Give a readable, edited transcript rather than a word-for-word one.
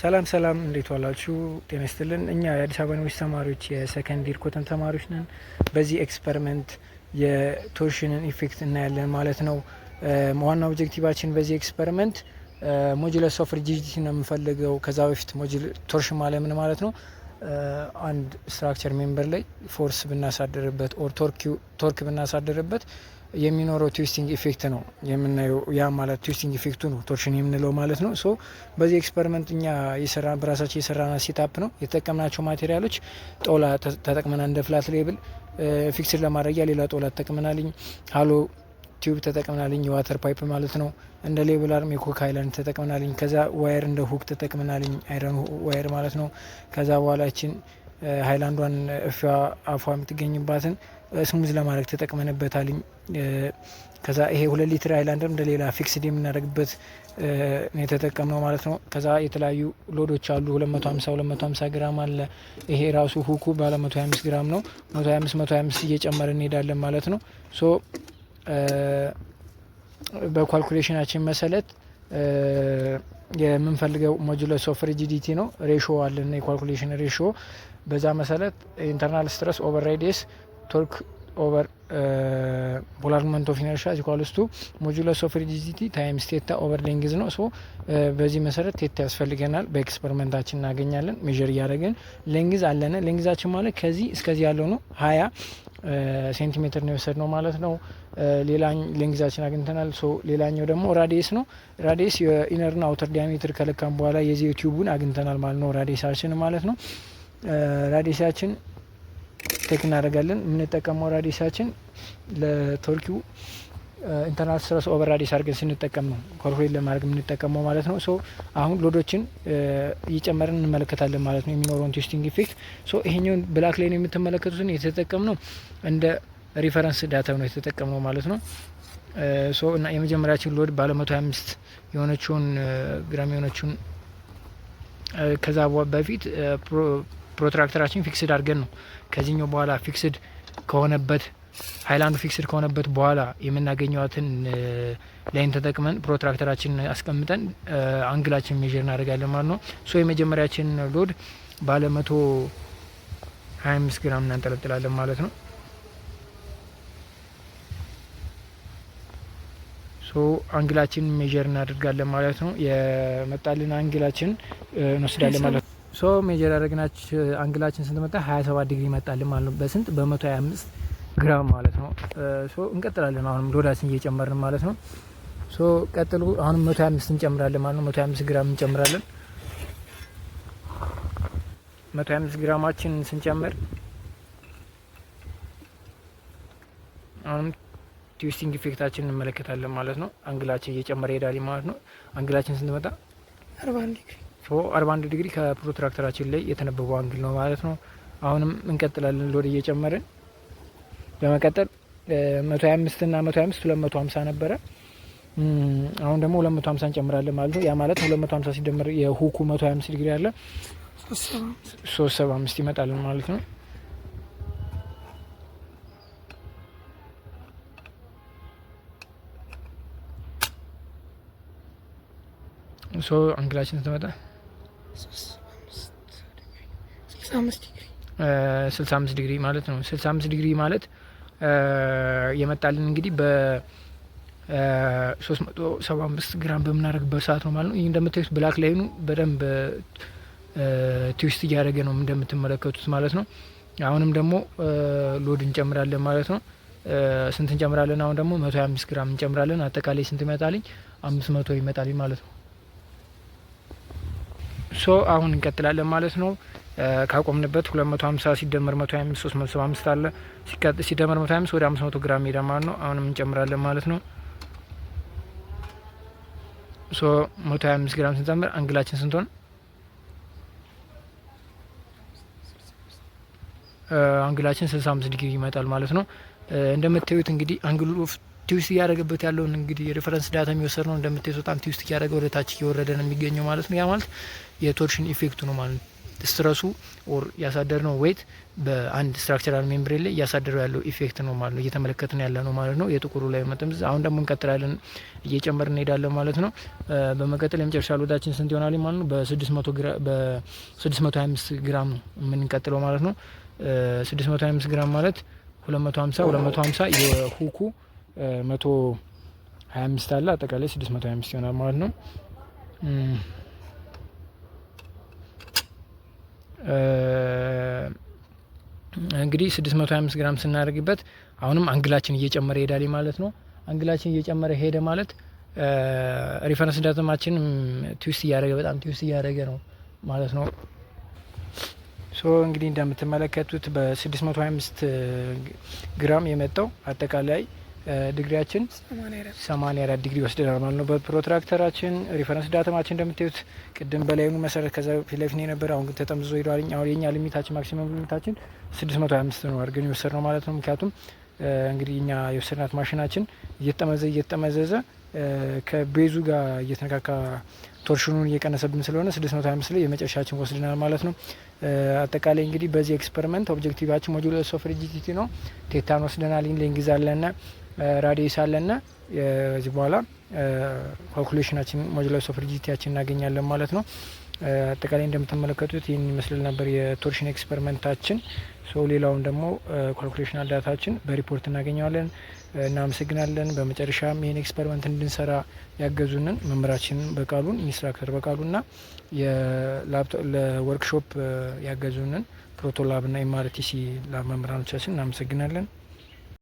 ሰላም ሰላም፣ እንዴት ዋላችሁ? ጤና ይስጥልን። እኛ የአዲስ አበባ ዩኒቨርሲቲ ተማሪዎች የ second year cotton ተማሪዎች ነን። በዚህ experiment የ torsion ን effect እናያለን ማለት ነው። ዋና objective ኣችን በዚህ experiment modulus of rigidity ነው የምንፈልገው። ከዛ በፊት torsion ማለት ምን ማለት ነው? አንድ structure member ላይ force ብናሳድርበት or torque ብናሳድርበት የሚኖረው twisting effect ነው የምናየው። ያ ማለት twisting effect ኡ ነው torsion የምንለው ማለት ነው። So በዚህ experiment እኛ የሰራ በራሳችን የሰራና setup ነው። የተጠቀምናቸው material ኦች ጣውላ ተጠቅመናል እንደ flat level፣ fixed ለማድረጊያ ሌላ ጣውላ ተጠቅመናልኝ፣ hollow tube ተጠቅመናልኝ፣ የ water pipe ማለት ነው። እንደ level arm የኮክ ሃይላንድ ተጠቅመናልኝ። ከዛ wire እንደ hook ተጠቅመናልኝ፣ iron wire ማለት ነው። ከዛ በኋላችን ሃይላንዷን እፊዋ አፏ የምትገኝባትን smooth ለማድረግ ተጠቅመንበታልኝ። ከዛ ይሄ 2 ሊትር ሃይላንድም እንደ ሌላ fixed የምናደርግበት ነው የተጠቀምነው ማለት ነው። ከዛ የተለያዩ load ኦች አሉ። 250 250 ግራም አለ። ይሄ ራሱ hook ኡ ባለ 125 ግራም ነው። 125 125 እየጨመርን እንሄዳለን ማለት ነው። So በ calculation ኣችን መሰረት የምንፈልገው modulus of rigidity ነው። Ratio አለን፣ የ calculation ratio። በዛ መሰረት internal stress over radius torque over polar moment of inertia equals to modulus of rigidity times theta over length ነው። So በዚህ መሰረት theta ያስፈልገናል። በ experiment ኣችን እናገኛለን። Measure እያደረግን length አለን። Length ኣችን ማለት ከዚህ እስከዚህ ያለው ነው። 20 ሴንቲሜትር ነው የወሰድነው ማለት ነው። ሌላ length ኣችን አግኝተናል። So ሌላኛው ደግሞ radius ነው። Radius የ inner ና outer diameter ከለካን በኋላ የዚህ tube ኡን አግኝተናል ማለት ነው። Radius ኣችን ማለት ነው። Radius ኣችን take እናደርጋለን። የምንጠቀመው radius ኣችን ለ torque ኡ internal stress over radius አድርገን ስንጠቀም ነው calculate ለማድረግ የምንጠቀመው ማለት ነው። So አሁን load ኦችን እየጨመርን እንመለከታለን ማለት ነው የሚኖረውን twisting effect። So ይሄኛውን black line የምትመለከቱትን የተጠቀምነው እንደ reference data ነው የተጠቀምነው ማለት ነው። So እና የመጀመሪያችን load ባለ 125 የሆነችውን ግራም የሆነችውን፣ ከዛ በፊት protractor ኣችን fixed አድርገን ነው። ከዚህኛው በኋላ fixed ከሆነበት፣ ሃይላንዱ fixed ከሆነበት በኋላ የምናገኘዋትን line ተጠቅመን protractor ኣችን አስቀምጠን angle ኣችን measure እናደርጋለን ማለት ነው። So የመጀመሪያችን load ባለ 125 ግራም እናንጠለጥላለን ማለት ነው። So angle ኣችን measure እናደርጋለን ማለት ነው። የመጣልን angle ኣችን እንወስዳለን ማለት ነው። So measure ያደረግናች angle ኣችን ስንት መጣ? 27 ዲግሪ መጣልን ማለት ነው። በስንት? በ125 ግራም ማለት ነው። So እንቀጥላለን። አሁንም load ኣችን እየጨመርን ማለት ነው። So ቀጥሉ። አሁንም 125 እንጨምራለን ማለት ነው። 125 ግራም እንጨምራለን። 125 ግራማችን ስንጨምር አሁንም twisting effect ኣችን እንመለከታለን ማለት ነው። Angle ኣችን እየጨመረ ይሄዳል ማለት ነው። Angle ኣችን ስንት መጣ? 41 ዲግሪ። So 41 ዲግሪ ከ protractor ኣችን ላይ የተነበበው angle ነው ማለት ነው። አሁንም እንቀጥላለን load እየጨመርን። በመቀጠል 125 እና 125 250 ነበረ። አሁን ደግሞ 250 እንጨምራለን ማለት ነው። ያ ማለት 250 ሲደመር የ hook ኡ 125 ዲግሪ አለ፣ 375 ይመጣልን ማለት ነው። So angle ኣችን ስትመጣ 65 ዲግሪ። 65 ዲግሪ ማለት ነው። 65 ዲግሪ ማለት የመጣልን እንግዲህ በ 375 ግራም በምናደርግበት ሰዓት ነው ማለት ነው። ይህ እንደምታዩት black line ኡ በደንብ twist እያደረገ ነው እንደምትመለከቱት ማለት ነው። አሁንም ደግሞ load እንጨምራለን ማለት ነው። ስንት እንጨምራለን? አሁን ደግሞ 125 ግራም እንጨምራለን። አጠቃላይ ስንት ይመጣልኝ? 500 ይመጣልኝ ማለት ነው። So አሁን እንቀጥላለን ማለት ነው። ካቆምንበት 250 ሲደመር 125 375 አለ፣ ሲደመር 125 ወደ 500 ግራም ሄዳ ማለት ነው። አሁንም እንጨምራለን ማለት ነው። So 125 ግራም ስንጨምር angle ኣችን ስንት ሆነ? Angle ኣችን 65 ዲግሪ ይመጣል ማለት ነው። እንደምታዩት እንግዲህ angle ኡ twist እያደረገበት ያለውን እንግዲህ የ reference data የሚወሰድ ነው። እንደምታዩት በጣም twist እያደረገ ወደ ታች እየወረደ ነው የሚገኘው ማለት ነው። ያ ማለት የ torsion effect ኡ ነው ማለት ነው። Stress ኡ or ያሳደርነው weight በአንድ structural membrane ላይ እያሳደረው ያለው effect ነው ማለት ነው። እየተመለከትን ያለ ነው ማለት ነው። የጥቁሩ ላይ መጠምዘዝ። አሁን ደግሞ እንቀጥላለን፣ እየጨመርን እንሄዳለን ማለት ነው። በመቀጠል የመጨረሻ load ኣችን ስንት ይሆናል ማለት ነው? በ625 ግራም ነው የምንቀጥለው ማለት ነው። 625 ግራም ማለት 250 250 የ hook ኡ 125 አለ፣ አጠቃላይ 625 ይሆናል ማለት ነው። እንግዲህ 625 ግራም ስናደርግበት አሁንም angle ኣችን እየጨመረ ይሄዳል ማለት ነው። Angle ኣችን እየጨመረ ሄደ ማለት reference datum ኣችን twist እያደረገ፣ በጣም twist እያደረገ ነው ማለት ነው። So እንግዲህ እንደምትመለከቱት በ625 ግራም የመጣው አጠቃላይ ዲግሪያችን 84 ዲግሪ ወስደናል ማለት ነው። በ protractor ኣችን reference datum ኣችን እንደምታዩት ቅድም በ line ኡ መሰረት ከዛ ፊት ለፊት ነው የነበረ። አሁን ግን ተጠምዝዞ ሄዷል። አሁን የኛ limit ኣችን፣ maximum limit ኣችን 625 ነው አድርገን የወሰድነው ማለት ነው። ምክንያቱም እንግዲህ እኛ የወሰድናት ማሽናችን እየተጠመዘ እየተጠመዘዘ ከ base ኡ ጋር እየተነካካ torsion ኑን እየቀነሰብን ስለሆነ 625 ላይ የመጨረሻችን ወስደናል ማለት ነው። አጠቃላይ እንግዲህ በዚህ experiment objective ኣችን modulus of rigidity ነው። Theta ን ወስደናል፣ length አለና radius አለና ከዚህ በኋላ calculation ኣችን modulus of rigidity ያችን እናገኛለን ማለት ነው። አጠቃላይ እንደምትመለከቱት ይህን ይመስል ነበር የ torsion experiment ኣችን። So ሌላውን ደግሞ calculational data ኣችን በሪፖርት እናገኘዋለን። እናመሰግናለን። በመጨረሻም ይህን experiment እንድንሰራ ያገዙንን መምህራችንን በቃሉን፣ instructor በቃሉና ለወርክሾፕ ያገዙንን ፕሮቶላብ ና MRTC lab መምህራኖቻችን እናመሰግናለን።